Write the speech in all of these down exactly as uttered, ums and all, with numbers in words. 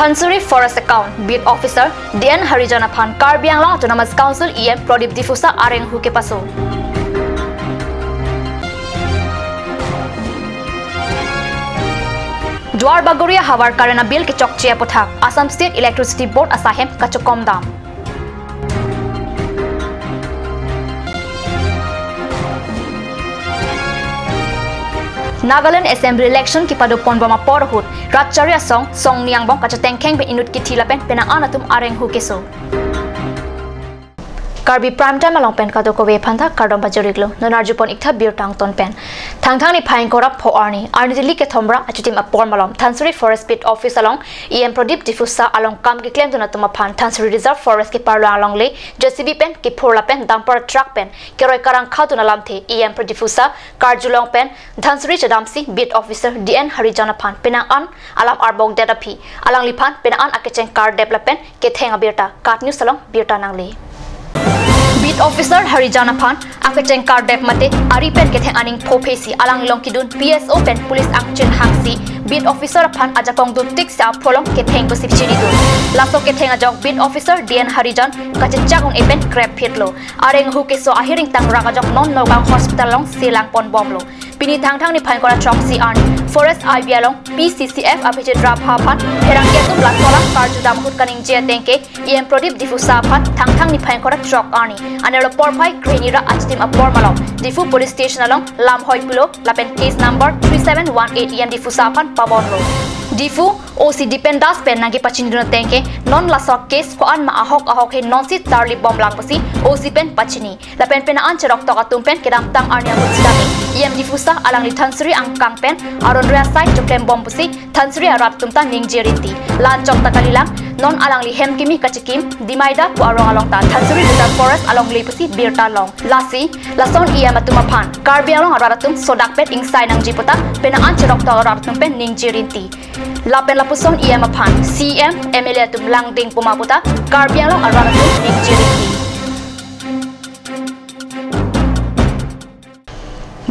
Dhansiri Forest Account Beat Officer D N Harijan aphan Karbi Anglong Autonomous Council E M Pradip Diphusa areng ahu kepaso. Duar Bagori ahavar current abill kechokche aputhak Assam State Electricity Board asaihem kachokom dam. Nagaland Assembly Election kepado ponbom apor ahut Ratchari asong Songni angbong kachetengkheng pen inut kithi lapen penang-an atum areng ahu keso. Karbi Prime Time along pen kadokave aphanta kardom pajir-iklo. Non arjupon-iktha birta angton pen. Thangthang niphai ingkoi ra pho arni, arni Delhi kethom ra achitim apor malom Dhansiri Forest Beat Office along E M Pradip Diphusa along kam keklemdun atum aphan Dhansiri Reserve Forest keparlo alongle J C B pen kephur lapen dumper truck pen keroi karang khadun alamthe E M Pradip Diphusa karjulong pen Dhansiri chedamsi Beat Officer D N Harijan aphan penang-an alam arbokdet aphi alangliphan penang-an akecheng kardep lapen ketheng abirta KAT News along birta nangle. Beat Officer Harijan aphan akecheng kardep mate ari pen ketheng aning phophesi alanglong kedun P S O pen police angchin hangsi Beat Officer aphan ajakong dun tik sa apholong ketheng pusi chinidun. Laso ketheng ajok Beat Officer D N Harijan kachechak un-e pen krepphitlo. Areng ahu keso ahir ingtang rak ajok non Nagaon Hospital along selang ponbomlo. Pini Thangthang niphai ingkoi ra throksi arni Forest I B along P C C F Abhijit Rabha aphan pherangke atum laso alam karjudam ahut kaningje ateng ke E M Pradip Diphusa aphan Thangthang niphai ingkoi ra throk arni anerlo porphai krehini ra achitim apor malom Diphu Police Station along lam hoi pulo lapen case number three seven one eight E M Diphusa aphan pabonlo. Diphu O C Dipen Das pen nangkepachinidun ateng ke non laso case ko-an ma ahok ahok he nonsi tarlip bomlang pusi O C pen pachini. Lapen penang-an cheroktok atum pen kedamtang arni ahut sitame E M Diphusa alangli Dhansiri angkang pen aron re asai choklembom pusi Dhansiri arat atum ta ningje rinti. La-anchot ta kalilang, non alangli hem kimi kachikim Dimaida pu arong along ta Dhansiri Reserve Forest alongle pusi birta long. Lasi lason E M atum aphan Karbi Anglong arat atum sodak pen ingsai nangji puta penang-an cheroktok arat atum pen ningje rinti. Lapen lapuson E M aphan C M, M L A atum langding puma puta Karbi Anglong arat atum ningje rinti.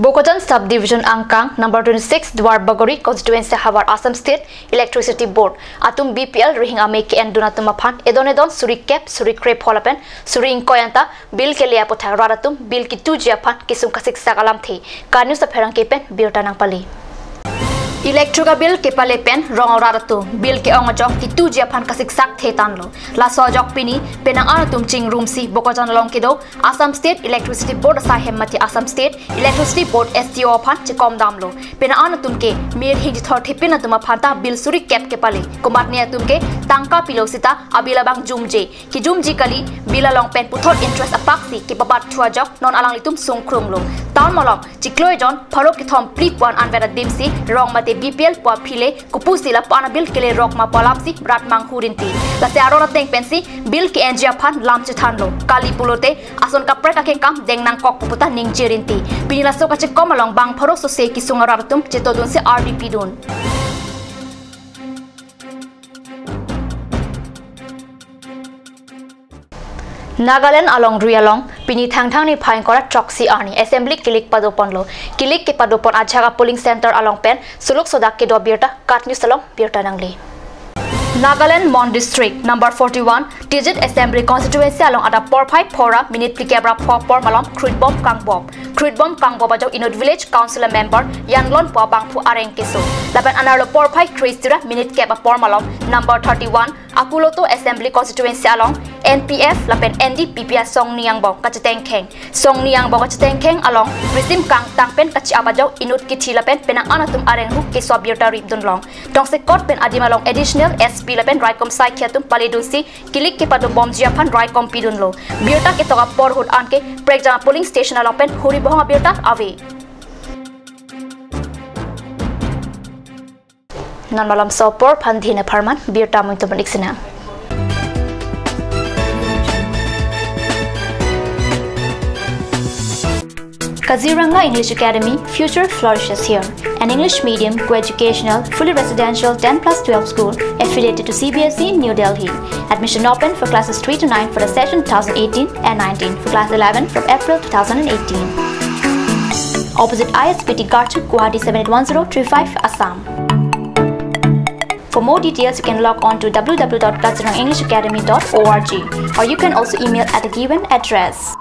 Bokajan Subdivision angkang number twenty-six Duar Bagori constituency havar Assam State Electricity Board atum B P L rihing ame ke-endun atum aphan edon edon suri kep suri krepho lapen suri ingkoi anta bill kele aputhak rat atum bill kituji aphan kesung kasiksak alamthe KAT News apherangke pen birta nangpale. Electric abill kepale pen rong arat atum bill ke-ong ajok kituji aphan kasiksak thetanlo. Laso ajok pini penang-an atum chingrumsi Bokajan along kedo Assam State Electricity Board asaihem mate Assam State Electricity Board S T O aphan chekom damlo. Penang-an atum ke mir hingji thorthepin atum aphan ta bill suri kep kepale. Komatne atum ke tangka pilo sita abill abang jumje. Kijumji kali, bill along pen puthot interest apaksi kepabat thu ajok non alanglitum sungkrunglo. Town malom chiklo ejon pharo kethom phli puan anvet adimsi rong mate B P L pu aphile kopusi lapu-an abill kele rok ma pu alamsi rat manghu rinti. Lasi aron ateng pensi bill ke-enji aphan lam chethanlo. Kali pulote ason kaprek akengkam deng nangkok pu puta ningje rinti. Pini laso kachekom along bang pharo sose kesung arat atum chetodunsi ardi pidun. Nagaland alongri along pini Thangthang niphai ingkoi ra throksi arni assembly kilik padoponlo. Kilik kepadopon ajak a-polling center along pen suluk sodak kedo birta KAT News along birta nangle. Nagaland Mon District number forty-one Tizit Assembly Constituency along adap porphai pho ra minute phlikep ra pho apor malom khruitbom kangbom. Khruitbom kangbom ajok inut Village Council member Yanglon pu abangphu areng keso. Lapen anerlo porphai khruisira minute kep apor malom number thirty-one Akuloto Assembly Constituency along N P F lapen N D P P asong ni angbong kachetengkheng. Song ni angbong kachetengkheng along risim kangtang pen kachi-ap ajok inut kithi lapen penang-an atum areng ahu keso abirta ripdunlong. Tongsekot pen adim along Additional S P lapen raikom saikhi atum paledunsi kilik kepadobomji aphan raikom pidunlo. Birta ketok apor ahut anke prekjang polling station along pen huri bohong abirta ave. Non malom so apor aphan dhin apharman birta amointum pen ik sinang. Kaziranga English Academy, future flourishes here. An English medium, co-educational, fully residential ten plus twelve school affiliated to C B S E, New Delhi. Admission open for classes three to nine for the session two thousand eighteen and nineteen, for class eleven from April two thousand eighteen. Opposite I S B T Garchuk, Guwahati seven eight one zero three five, Assam. For more details, you can log on to w w w dot kazirang english academy dot org, or you can also email at the given address.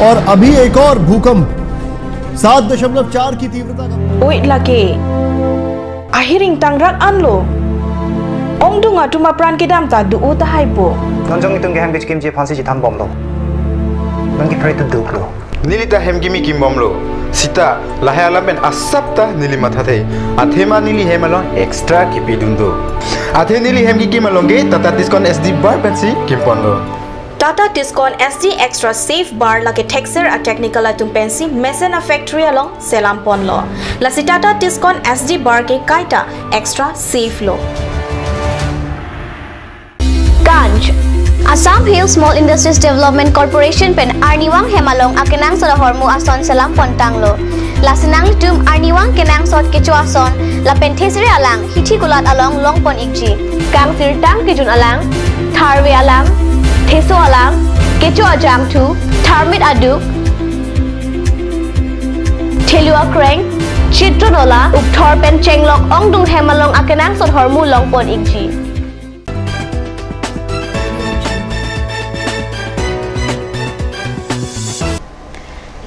और अभी एक और भूकंप सात दशमलव चार की तीव्रता का। Oi lake. Ahiring tangrak anlo. Ongdung atum apran kedam ta do-o tahai po. Non jong itum kehem kechikimji aphansi chethan bomlo. Non kipre tu duklo. Neli ta hem kimi kim bomlo. Sita lahai alam pen asap ta neli mathathe. Athema neli hem along extra kipidun do. Athe neli hem kikim along ke Tata Tiscon S D bar pensi kimponlo. Tata Tiscon S D Extra Safe Bar lake thekser a technical atum pensi mesen a factory along selam ponlo. Lasi Tata Tiscon S D bar ke kaita extra safe lo. Kanj. Assam Hill Small Industries Development Corporation pen arnivang hem along akenangsot ahormu ason selam pontanglo. Lasi nanglitum arnivang kenangsot kecho ason lapen thesere alang hithi kulat along longpon ikji. Kangsirtang kejun alang, tharve alang, theso alang, kecho ajangthu, tharmit aduk, thelu akreng, chitro nola, ukthor pen chenglok ongdung hem along akenangsot ahormu longpon ikji.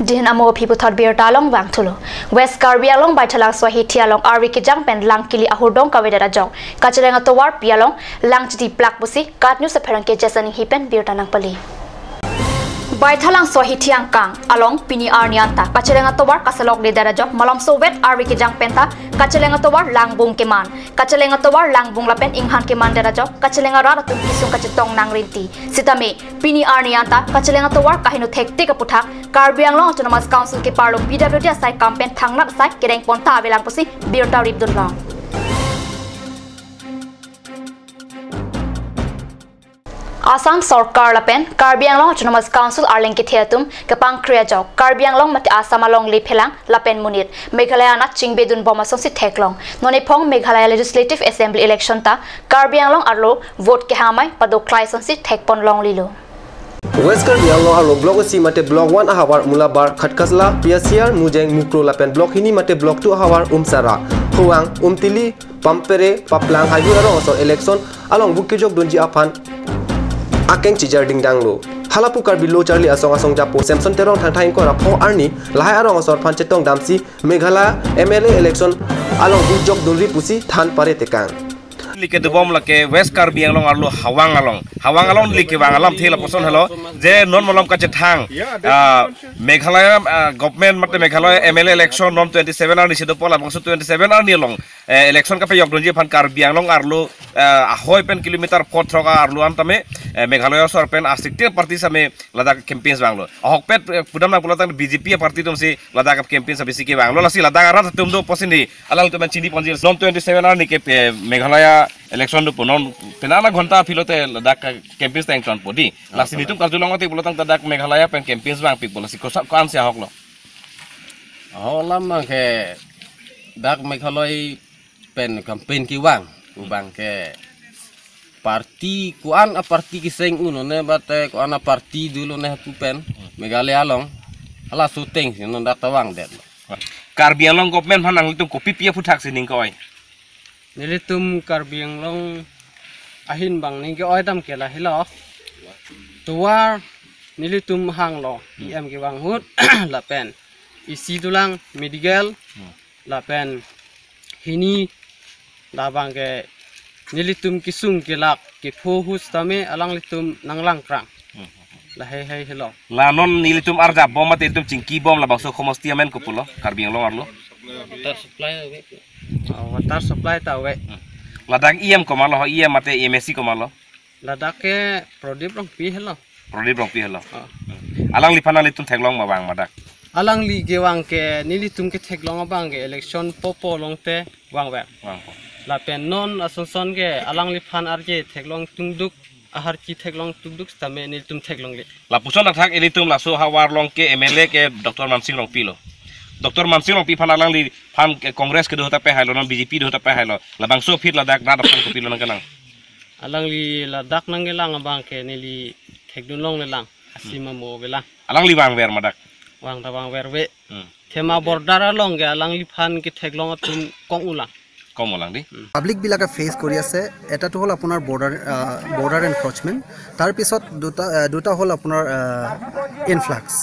Dihin amo aphi puthot birta along vangthulo. West Karbi Anglong Baithalangso ahithi along arve kejang pen lang kili ahurdong kavedet ajok kacheleng atovar pi along lang chiti plak pusi KAT News apherangke Jason Inghi pen birta nangpali. Baithalangso ahithi angkang along pini arni anta kacheleng atovar kaselokledet ajok malomso vet arve kejang penta kacheleng atovar langbung keman. Kacheleng atovar langbung lapen inghan kemandet ajok kacheleng arat atum kesung kachetong nangrinti. Sitame pini arni anta kacheleng atovar kaheno thektik aputhak Karbi Anglong Autonomous Council keparlo P W D asai kam pen thangnat asai kedeng ponta avelang pusi birta ripdunlong. Assam Sorkar lapen Karbi Anglong Autonomous Council arleng kethe atum kepangkri ajok Karbi Anglong mate Assam along lephelang lapen monit Meghalaya anat chingbedun bom asonsi theklong. Non ephong Meghalaya Legislative Assembly election ta Karbi Anglong arlo vote kehang amei padoklai asonsi thekpon longlelo. West Karbi Anglong arlo Block isi mate Block one ahavar Mulabar, Khatkhasla, P S C R, Mujeng, Mukro lapen Block hini mate Block two ahavar Umsara, Howang, Umtili, Pampere, Paplang, Haihur arong asor election along vote kejokdunji aphan akeng chijar dingdanglo. Halapu Karbi Lo Charli Asong asong japo Samson Terong Thangthang ingkoi ra pho arni lahai arong asor aphan chetong damsi Meghalaya M L A election along vote jokdunri pusi than pare tekang. Like dobom lake West Karbi Anglong arlo Howang along. Howang along like vang alamthe lapuson helo je non malom kachethang. Ah, Meghalaya, ah, government mate Meghalaya M L A election non twenty-seven arni si dopo labangso twenty-seven arni along, eh, election kapejokdunji aphan Karbi Anglong arlo, eh, ahoi pen kilometer pho throk arlo an tame, eh, Meghalaya asor pen asik party same ladak campaigns vanglo. Ahokpet, eh, pudam nang pulo tang B J P party atumsi ladak campaigns abisi kevanglo. Lasi ladak arat atum do pusi ni alanglitum chini ponji non twenty-seven arni ke, eh, Meghalaya election dopo non penang na ghonta aphi lote ladak campaigns ta ingtonpo di. Lasi netum karjulong ati pulo tang ladak Meghalaya pen campaigns vangpikpo, lasi kosa ko-ansi ahoklo. Ahok alam abang ke dak Meghalaya pen campaign kevang, abang ke party ko-an a party keseng un lone, bate ko-an a party do lone hapu pen Meghalaya along hala shooting si non dak ta vangdetlo. Karbi Anglong government aphan nanglitum kopi pi aphuthak si ning ke-oi? Nelitum Karbi Anglong ahin abang ning ke-oi dam ke lahelo. Tovar nelitum hanglo, E M kevang ahut lapen isi dolang medical, lapen hini labang ke nelitum kesung kelak kepho ahut tame alanglitum nanglangkrang. Lahei hei helo. La non nelitum arjap bom mate nelitum chingki bom labangso khomosti amen kopulo Karbi Anglong arlo. Water supply ave. Oh, water supply ta ave. Ladak E M komatlo, E M mate M A C komatlo? Ladak ke Prodip Rongpi helo. Prodip Rongpi helo. Oh. Alangliphan nanglitum theklong ma vang ma dak? Alangli kevang ke nelitum ketheklong abang ke election popo longte vangver. Vangpo. Lapen non asonson ke alangliphan arje theklong tungduk, aharchi theklong tungduk sitame nelitum theklongle. Lapuson athak ilitum laso ahavar along ke M L A ke Doctor Mansing Rongpi lo. Doctor Mansing Rongpi aphan alangliphan ke Congress kedo ta pehailo, non B J P do ta pehailo. Labangso aphi ladak rat aphan kopilo nangkelang? Alangli ladak nangkelang abang ke neli thekdun longlelang. Asi ma mo avelang. Alangli vangver ma dak? Vang ta vangver ave. Hmm. Thema border along ke alangliphan ketheklong atum kong ulang. কম ওলাং দেই। পাব্লিক বিলাকে ফেচ কৰি আছে। এটাটো হ'ল আপোনাৰ border, border encroachment, তাৰপিছত দুটা, আহ, দুটা হ'ল আপোনাৰ ইনফ্লাক্স।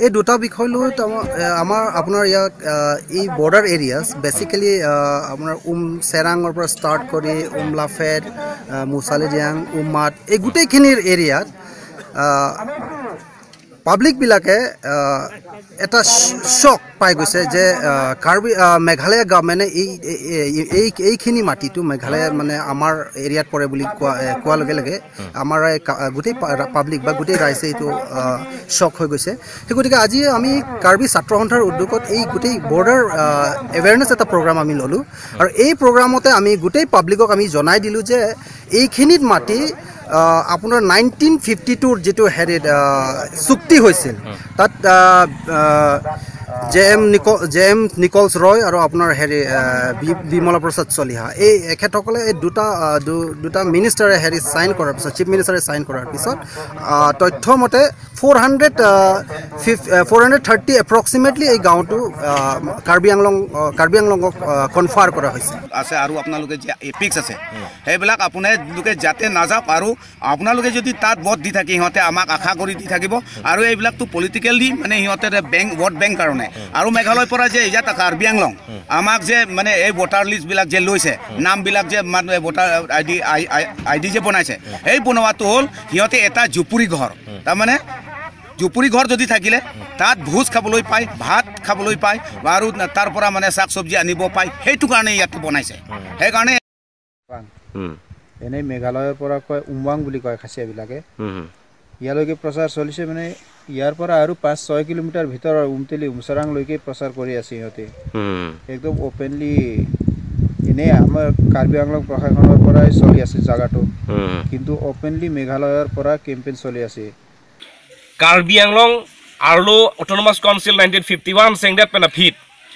এই দুটা বিষয় লৈ তো আমাৰ, আহ, আমাৰ আপোনাৰ ইয়াত, আহ, এই বৰ্ডাৰ এৰিয়াছ বেচিকেলি আপোনাৰ উম চেৰাঙৰ পৰা ষ্টাৰ্ট কৰি উমলাফেড, আহ, মুচালিডিয়াং, উমাত, এই গোটেইখিনিৰ এৰিয়াত, আহ, পাব্লিক বিলাকে, আহ, এটা শ্বক পাই গৈছে যে, আহ, কাৰ্বি, আহ, মেঘালয় গভৰ্ণমেণ্টে এই, এই, এই, এই, এইখিনি মাটিটো মেঘালয় মানে আমাৰ এৰিয়াত পৰে বুলি কোৱা, এ, কোৱাৰ লগে লগে আমাৰ এই কা-, গোটেই পা-, পাব্লিক বা গোটেই ৰাইজে এইটো, আহ, শ্বক হৈ গৈছে। সেই গতিকে আজি আমি কাৰ্বি ছাত্ৰ সন্থাৰ উদ্যোগত এই গোটেই বৰ্ডাৰ, আহ, এৱেৰনেছ এটা প্ৰগ্ৰাম আমি ল'লোঁ। আৰু এই প্ৰগ্ৰামতে আমি গোটেই পাব্লিকক আমি জনাই দিলোঁ যে এইখিনিত মাটি, আহ, আপোনাৰ নাইনটিন ফিফটি টুৰ যিটো হেৰিত, আহ, চুক্তি হৈছিল, তাত, আহ, আহ, জে এম নিক-, জে এম নিকলছ ৰয় আৰু আপোনাৰ হেৰি, আহ, বি-, বিমলা প্ৰসাদ চলিহা, এই এখেতসকলে এই দুটা, আহ, দু-, দুটা মিনিষ্টাৰে হেৰি চাইন কৰাৰ পিছত, চিফ মিনিষ্টাৰে চাইন কৰাৰ পিছত, আহ, তথ্য মতে ফ'ৰ হাণ্ড্ৰেড, আহ, ফিফ-, আহ, ফ'ৰ হাণ্ড্ৰেড থাৰ্টি এপ্ৰক্সিমেটলি এই গাঁওটো, আহ, কাৰ্বি আংলং, আহ, কাৰ্বি আংলঙক, আহ, কনফাৰ কৰা হৈছে। আছে আৰু আপোনালোকে যে এপিক্স আছে, সেইবিলাক আপোনালোকে যাতে নাযাওক আৰু আপোনালোকে যদি তাত ভোট দি থাকে, সিহঁতে আমাক আশা কৰি দি থাকিব। আৰু এইবিলাকতো পলিটিকেলি মানে সিহঁতে বেংক, ভোট বেংক কাৰণে। আৰু মেঘালয়ৰ পৰা যে ইয়াত কাৰ্বি আংলং আমাক যে মানে এই ভোটাৰ লিষ্ট বিলাক যে লৈছে, নামবিলাক যে মানে voter I D, I, I, I D যে বনাইছে, এই বনোৱাটো হ'ল সিহঁতে এটা জুপুৰি ঘৰ। তাৰমানে জুপুৰি ঘৰ যদি থাকিলে তাত ভোজ খাবলৈ পায়, ভাত খাবলৈ পায়, আৰু তাৰ পৰা মানে শাক চব্জি আনিব পায়, সেইটো কাৰণে ইয়াত বনাইছে। সেইকাৰণে উম। এনেই মেঘালয়ৰ পৰা কয় উমৱাং বুলি কয় খাচীয়াবিলাকে। হুম, হুম। ইয়ালৈকে প্ৰচাৰ চলিছে, মানে ইয়াৰ পৰা আৰু পাঁচ ছয় কিলোমিটাৰ ভিতৰৰ উমতেলি উমচৰাংলৈকে প্ৰচাৰ কৰি আছে সিহঁতে। হুম। একদম অপেনলি, এনেই আমাৰ কাৰ্বি আংলং প্ৰশাসনৰ পৰাই চলি আছে জাগাটো। হুম। কিন্তু অপেনলি মেঘালয়ৰ পৰা কেম্পেইন চলি আছে। Karbi Anglong arlo Autonomous Council nineteen fifty one sengdet pen aphi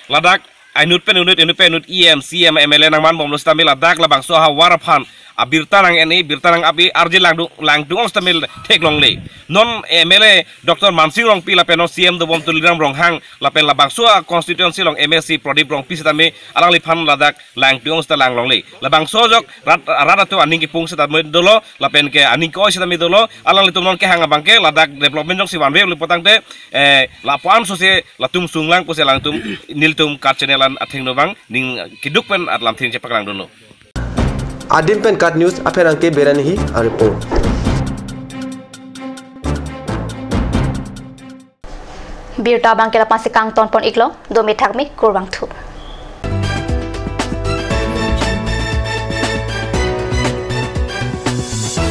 ladak inut pen inut, inut pen inut, E M, C M, M L A nangmanbomlo sitame ladak labangso ahavar aphan abirta nang-en-e, birta nang-ap-e, arje langdung, langdung-ong sitame theklongle. Non M L A Doctor Mansing Rongpi lapen non C M dobom Tuliram Ronghang lapen labangso a-constituency along M A C Prodip Rongpi sitame alangliphan ladak langdung-ong sita langlongle. Labangso ajok rat, rat atum aning kepung sitame dolo, lapen ke aning ke-oi sitame dolo, alanglitum non kehang abang ke ladak development jongsi vanve pulotangte, eh, lapu-an sose latum sunglang pusi alangtum nelitum KAT channel an athengno abang ning keduk pen at lamthe chepaklangdunlo. Adim pen KAT News apherangke Berani Hi a-report. Birta abang ke la-ansi kangton pon-iklo, dome thakme, kurvangthu.